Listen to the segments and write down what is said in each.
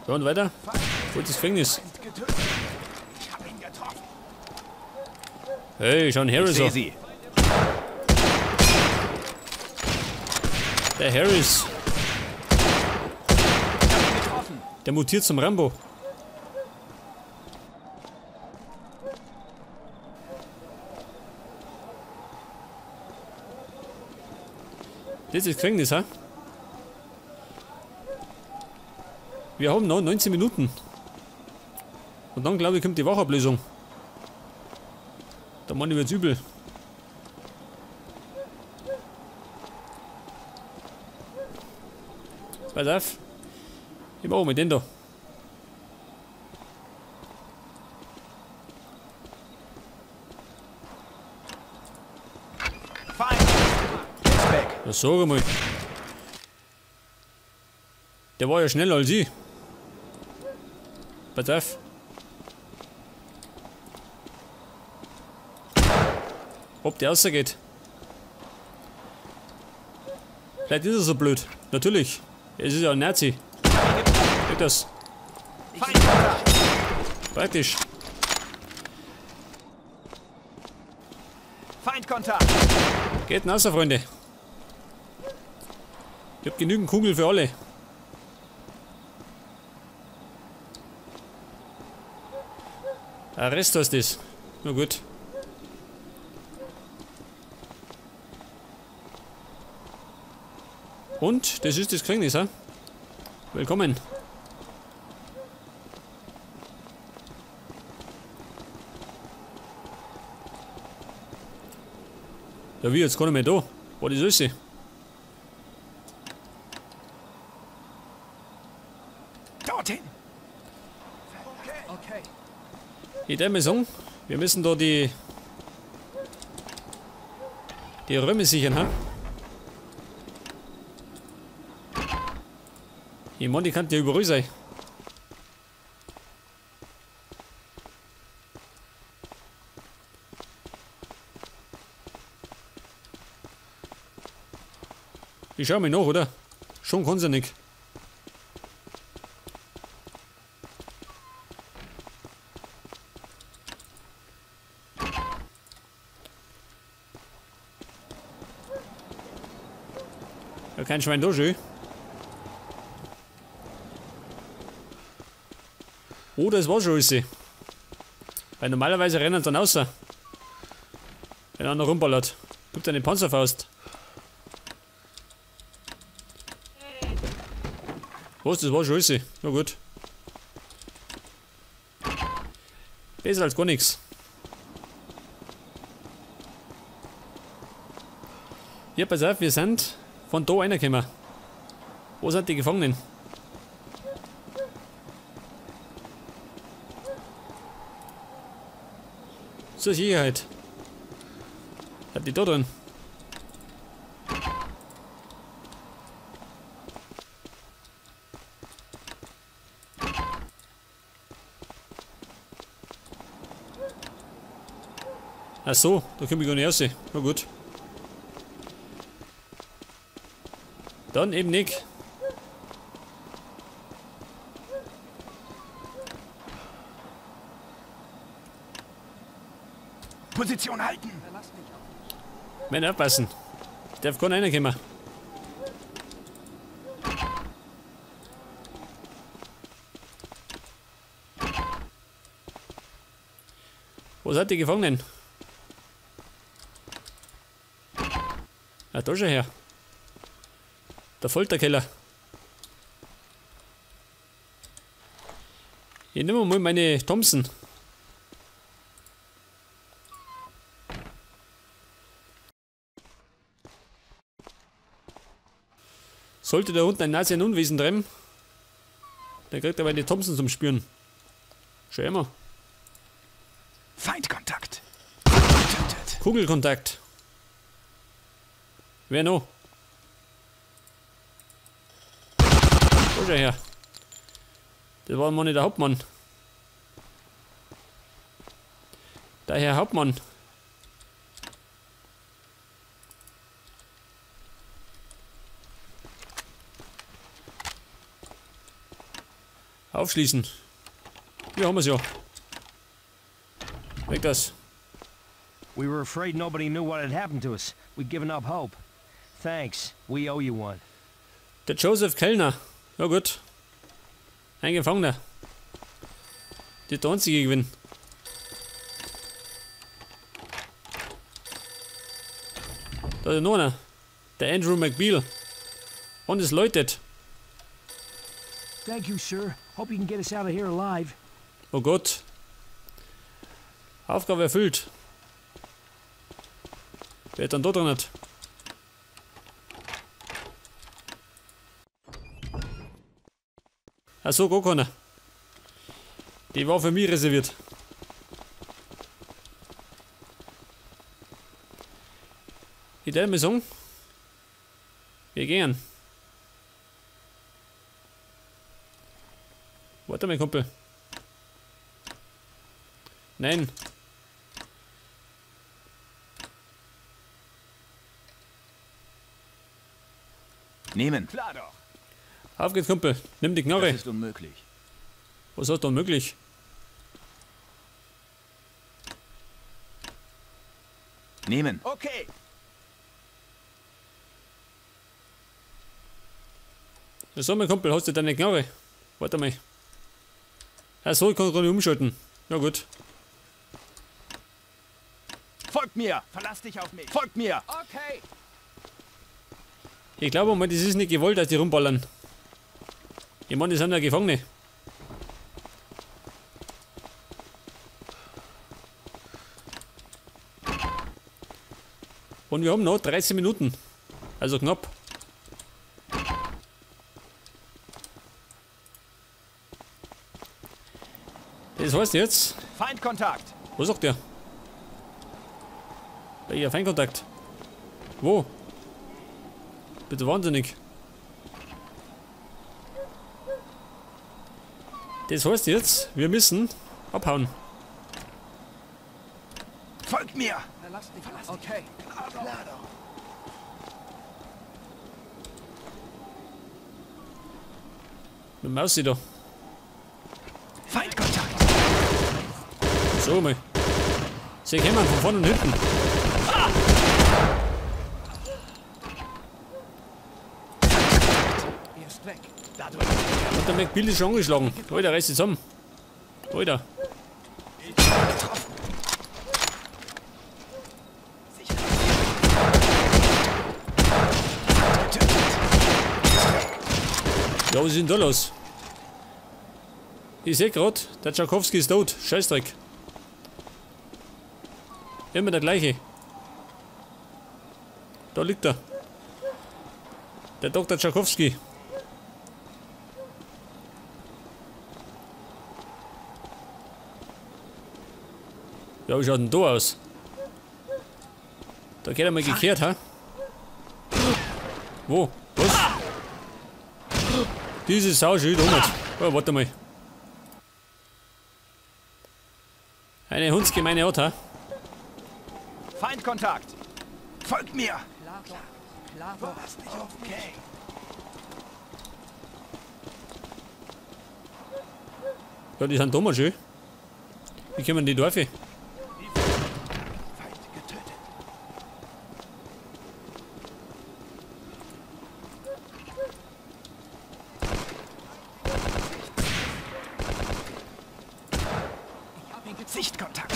So, und weiter. Wo ist das Gefängnis? Hey, schon Harris an. Der Harris. Der mutiert zum Rambo. Das ist Gefängnis, ha? Wir haben noch 19 Minuten. Und dann, glaube ich, kommt die Wachablösung. Da meine ich wird's übel. Pass auf. Ich mache mit den da. Ja, sag mal. Der war ja schneller als ich. Pass auf. Ob der rausgeht. Vielleicht ist er so blöd. Natürlich. Es ist ja ein Nazi. Geht das? Praktisch. Feindkontakt. Geht raus, Freunde. Ich hab genügend Kugeln für alle. Arrest ist das. Na gut. Und das ist das Gefängnis, ha? Willkommen. Ja, wie jetzt keiner mehr da. Was ist das? Dorthin. Okay. Ich darf mal sagen, wir müssen da die Räume sichern, ha? Ich meine, die kann ja überall sein. Ich schau mal nach, oder? Schon kann's ja nicht. Ja, kein Schwein da, schön. Oh, das war schon alles. Weil normalerweise rennen sie dann raus. Wenn einer rumballert. Gibt eine Panzerfaust. Was, das war schon alles. Na gut. Besser als gar nichts. Ja, pass auf, wir sind von da reingekommen. Wo sind die Gefangenen? Zur Sicherheit. Hat die da drin? Ach so, da komme ich gar nicht raus. Na gut. Dann eben nicht. Position halten. Männer aufpassen. Ich darf gar nicht reinkommen. Wo sind die Gefangenen? Ah, da schon her. Der Folterkeller. Ich nehme mal meine Thompson. Sollte da unten ein Nazi ein Unwesen treiben, dann kriegt er meine Thompson zum Spüren. Schau immer. Feindkontakt. Kugelkontakt. Wer noch? Wo ist er her? Das war mal nicht der Hauptmann. Der Herr Hauptmann. Aufschließen. Hier haben wir's ja. Weg das. We were afraid nobody knew what had happened to us. We'd given up hope. Thanks. We owe you one. Der Joseph Kellner. Ja gut. Ein Gefangener. Der einzige Gewinn. Da ist noch einer. Der Andrew McBeal. Und es läutet. Thank you, sir. Hope you can get us out of here alive. Oh Gott. Aufgabe erfüllt. Wer ist dann da drin? Nicht? Ach so, gar keiner. Die war für mich reserviert. Ich werde mal sagen, wir gehen. Warte mal, Kumpel. Nein. Nehmen. Klar doch. Auf geht's, Kumpel. Nimm die Knarre. Das ist unmöglich. Was ist unmöglich? Nehmen. Okay. So, mein Kumpel, hast du deine Knarre? Warte mal. Ach so, ich kann gerade umschalten. Ja gut. Folgt mir! Verlass dich auf mich! Folgt mir! Okay! Ich glaube mal, das ist nicht gewollt, dass die rumballern. Ich meine, die sind ja Gefangene. Und wir haben noch 13 Minuten. Also knapp. Das heißt jetzt. Feindkontakt! Wo sagt der? Welcher Feindkontakt? Wo? Bitte wahnsinnig. Das heißt jetzt, wir müssen abhauen. Folgt mir! Okay. Mit dem Maus da. Feindkontakt! So mal. Sie kommen von vorne und hinten. Ah! Er ist weg. Und der McBeal ist schon angeschlagen. Alter, reiß dich zusammen. Alter. Ja, was ist denn da los? Ich seh grad, der Tchaikovsky ist tot. Scheißdreck. Immer der gleiche. Da liegt er. Der Dr. Tchaikovsky. Ja, wie schaut denn da aus? Da geht er mal gekehrt, ha? Wo? Was? Diese Sau schön um. Oh, warte mal. Eine hundsgemeine Art, ha? Feindkontakt! Folgt mir! Klar, klar. Okay. Ja, die sind dummer schön. Wie kommen die Dorfe? Feind getötet. Sichtkontakt.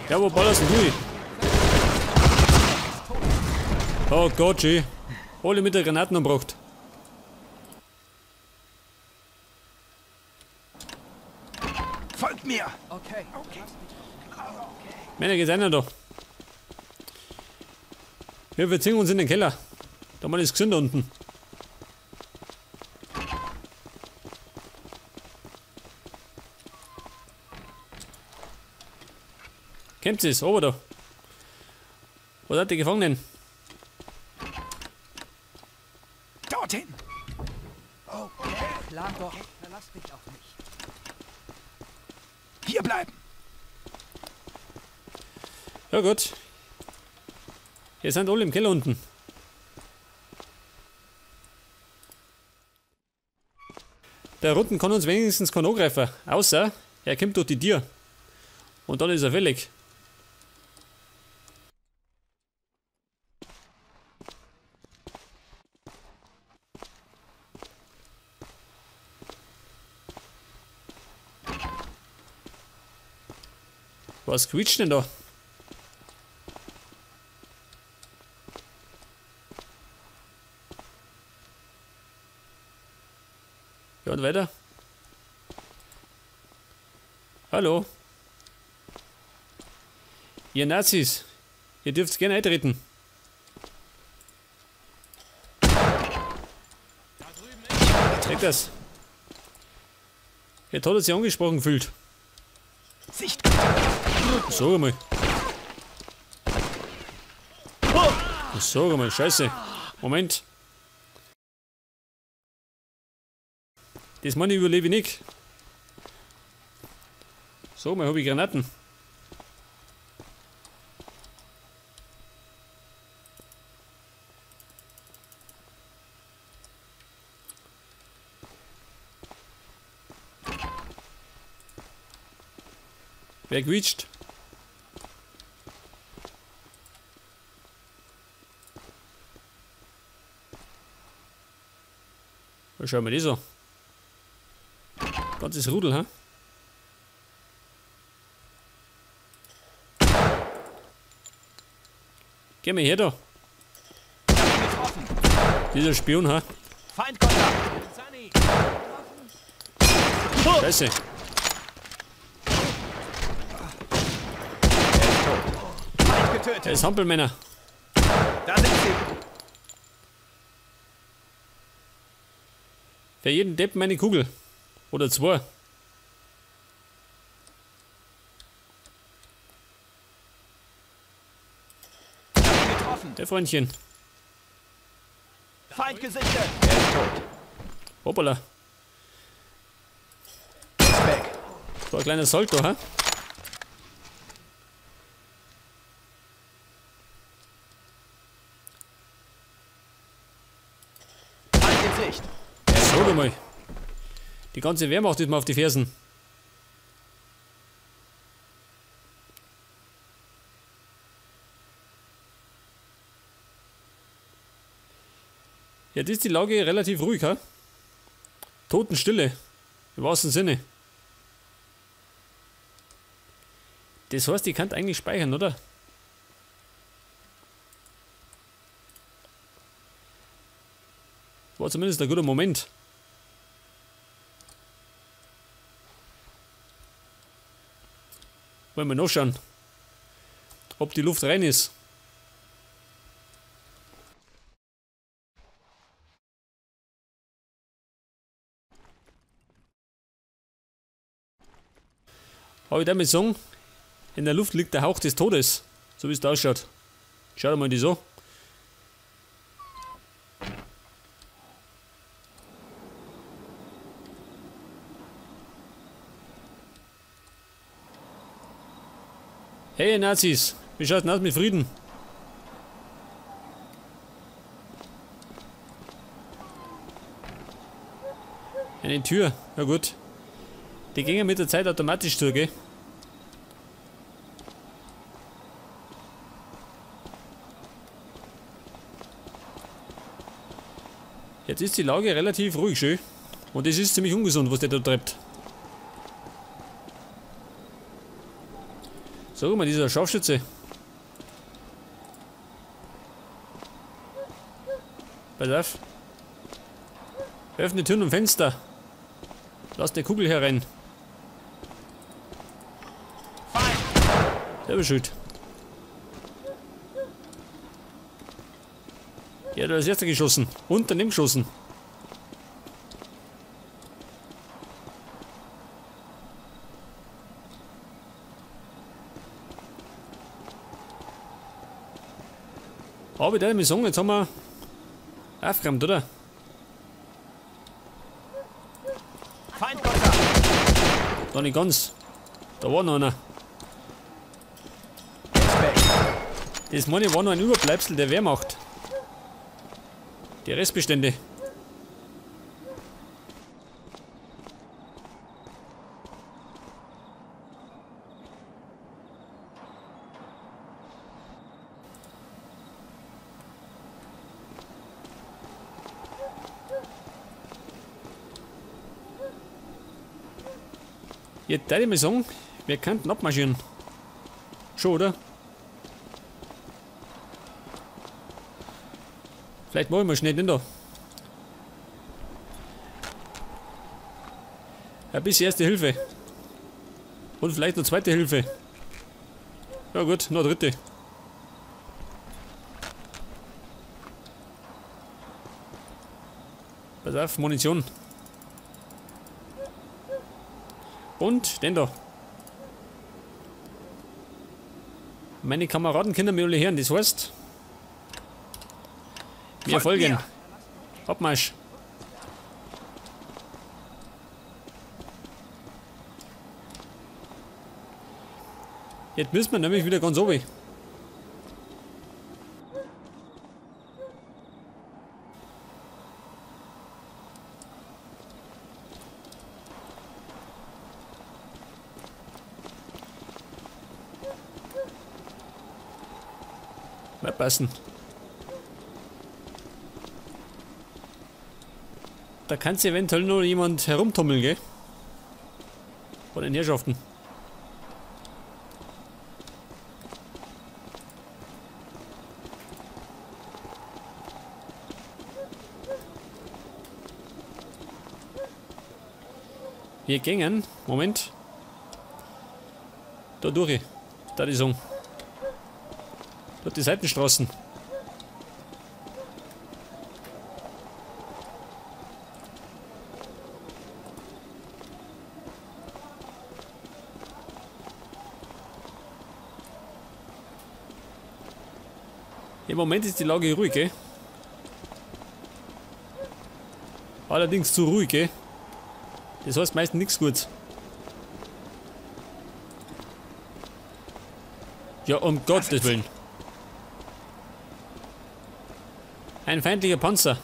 Ja, wo ballerst denn du? Oh Gott, schön. Alle mit der Granaten umgebracht. Folgt mir! Okay. Okay. Männer, geht einer da. Wir verziehen uns in den Keller. Da mal ist gesund da unten. Kämpft es, oben da. Wo sind die Gefangenen? Dorthin! Okay. Klar doch, verlass dich auf mich. Hier bleiben! Ja gut. Hier sind alle im Keller unten. Der Rutten kann uns wenigstens keinen angreifen. Außer er kommt durch die Tür. Und dann ist er fällig. Was quietscht denn da? Ja, und weiter. Hallo. Ihr Nazis, ihr dürft gerne eintreten. Zeig das. Jetzt hat er sich angesprochen gefühlt. Sag mal. Sag mal, scheiße. Moment. Das meine ich überlebe ich nicht. So, mal habe ich Granaten. Wer quietscht? Schauen wir das an. Ganzes Rudel, hä? Geh mal her da. Dieser Spion, hä? Scheiße. Der ist Hampelmänner. Da sind sie. Für jeden Deppen eine Kugel. Oder zwei. Der Freundchen. Feind gesichtet. Er ist tot. Hoppala. So ein kleiner Salto, hä? Feind in Sicht. So mal. Die ganze Wehrmacht ist mir auf die Fersen. Jetzt ist die Lage relativ ruhig, ha? Totenstille. Im wahrsten Sinne. Das heißt, ich kann eigentlich speichern, oder? War zumindest ein guter Moment. Wollen wir noch schauen, ob die Luft rein ist. Aber ich damit sagen, in der Luft liegt der Hauch des Todes, so wie es da ausschaut. Schau mal die so. Hey Nazis, wie schaut's denn aus mit Frieden? Eine Tür, na gut. Die gingen mit der Zeit automatisch durch, gell? Jetzt ist die Lage relativ ruhig, schön. Und es ist ziemlich ungesund, was der da treibt. So, guck mal, dieser Scharfschütze. Pass auf. Öffne Türen und Fenster. Lass die Kugel herein. Selber schuld. Ja, da ist erster geschossen. Und daneben geschossen. Aber der mit sagen, jetzt haben wir aufgeräumt, oder? Da nicht ganz. Da war noch einer. Das meine ich war noch ein Überbleibsel der Wehrmacht. Die Restbestände. Jetzt würde ich mal sagen, wir könnten abmarschieren. Schon, oder? Vielleicht machen wir schnell den da. Ein bisschen erste Hilfe. Und vielleicht noch zweite Hilfe. Ja gut, noch dritte. Pass auf, Munition. Und den da. Meine Kameraden können mir alle hören, das heißt, wir folgen. Abmarsch. Jetzt müssen wir nämlich wieder ganz oben. Wird passen. Da kann sich eventuell nur jemand herumtummeln, gell? Von den Herrschaften. Wir gingen. Moment. Da durch. Da die Song. Dort die Seitenstraßen. Im Moment ist die Lage ruhig, gell? Allerdings zu ruhig, gell? Das heißt meistens nichts Gutes. Ja, um Gottes Willen. Ein feindlicher Panzer.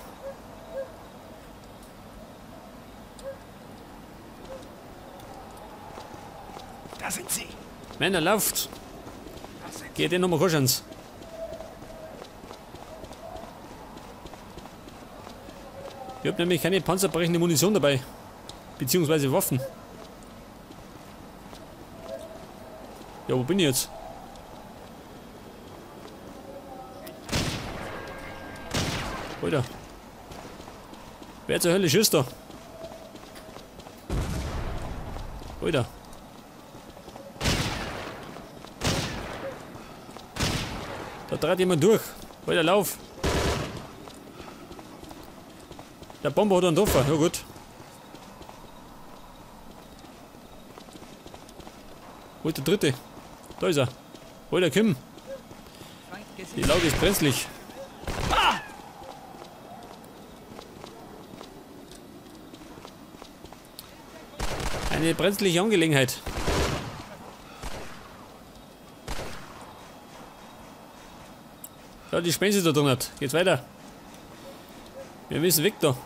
Da sind sie. Männer, lauft. Geht den nochmal kuscheln. Ich hab nämlich keine panzerbrechende Munition dabei. Beziehungsweise Waffen. Ja, wo bin ich jetzt? Alter. Wer zur Hölle schießt da? Alter. Da dreht jemand durch. Alter, lauf. Der Bomber hat einen Treffer. Ja gut. Wo ist der dritte? Da ist er. Alter, Kim. Die Lage ist brenzlig. Eine brenzliche Angelegenheit. Ja, die Spense da drin hat. Geht's weiter. Wir müssen weg da.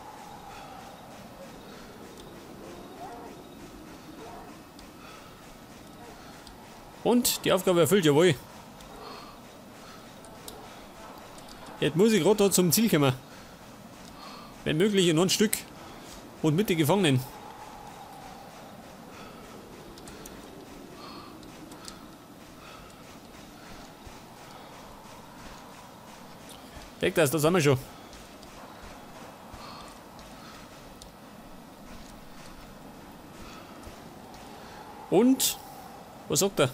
Und die Aufgabe erfüllt, jawohl. Jetzt muss ich gerade da zum Ziel kommen. Wenn möglich in ein Stück. Und mit den Gefangenen. Weg das, das haben wir schon. Und? Was sagt er?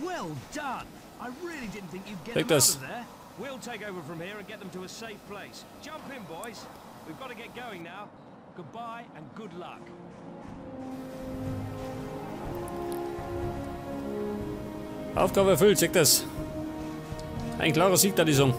Well done. I really didn't think you'd get Take them out this. of there. We'll take over from here and get them to a safe place. Jump in, boys. We've got to get going now. Goodbye and good luck. Aufgabe erfüllt, check das. Ein klarer Sieg da, die Song.